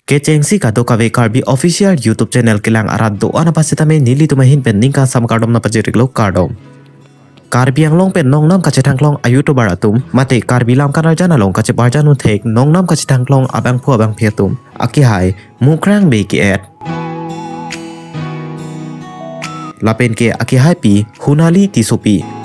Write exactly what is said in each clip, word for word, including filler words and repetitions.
Kechengsi kadokave Karbi Official YouTube Channel kelang arat do-an aphan sitame nelitum ahin pen ning kangsam kardom nangpajir-iklo, kardom. Karbi Anglong pen nongnam kachethangklong a-YouTuber atum, mate Karbi Lamkan Arjan along kacheparjan un thek nongnam kachethangklong abangphu abangphi atum, akehai Mukrang Bey ke-et lapen ke akehaipi Hunali Tissopi.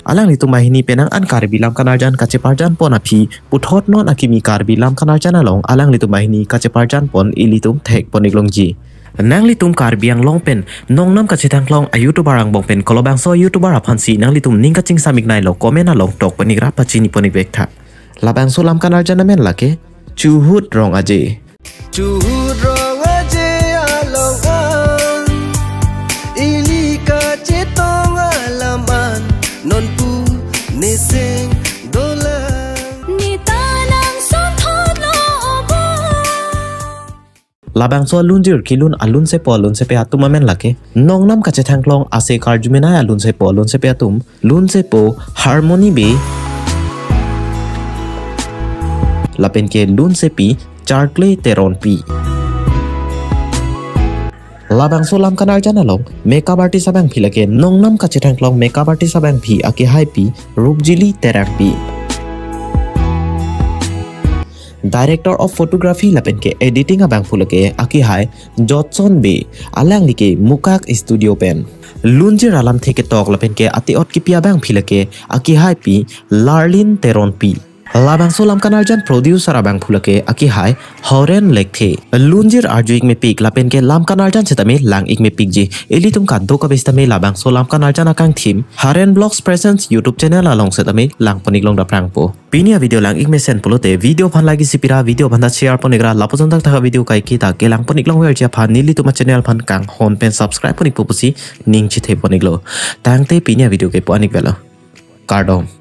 Alanglitum banghini penang an Karbi Lamkan Arjan kacheparjan pon aphi puthot non akimi Karbi Lamkan Arjan along alanglitum banghini kacheparjan pon ilitum thek pon-iklongji. Nanglitum Karbi Anglong pen nongnam kachethangklong a-YouTuber angbong pen kolobangso YouTuber aphansi nanglitum ning kachingsam-iknei lo, comment along tok pon-ik ra pachini pon-ik vek tha. Labangso Lamkan Arjan amen lake Chuhut Rong Aje. Chuhut Rong Aje along an ili kachetong alam an nonpu neseng dolang. Neta nang sonthot lo obo. Labangso alunjir kelun alunsepo alunsepi atum amen lake nongnam kachethangklong ase karjumenei alunsepo alunsepi atum, lunsepo Harmony Bey lapen ke lunsepi Charkle Teronpi. Labangso Lamkan Arjan along makeup artist abangphi lake nongnam kachethangklong makeup artist abangphi akehaipi Rupjili Terangpi. Director of photography lapen ke editing abangphu lake akehai Jotson Bey, alangli ke Mukak Studio pen. Lunjir alamthe ketok lapen ke ate-ot kepi abangphi lake akehaipi Larlin Teronpi. Labangso Lamkan Arjan producer abangphu lake akehai Horen Lekthe. Lunjir arju-ik mepik lapen ke Lamkan Arjan sitame lang-ik mepikji. Ilitum kadokave sitame labangso Lamkan Arjan akangthim Haren Vlogs Presents YouTube channel along sitame lang pon-iklong daprangpo. Pini a-video lang-ik mesen pulote video aphan like isi pira, video aphan ta share pon-ik ra, lapuson thakthak a-video kaike ta kelang pon-iklongverji aphan nelitum a-channel aphan kanghon pen subscribe pon-ikpo pusi ning chethe pon-iklo. Tangte pini a-video ke pu-an-ik velo. Kardom.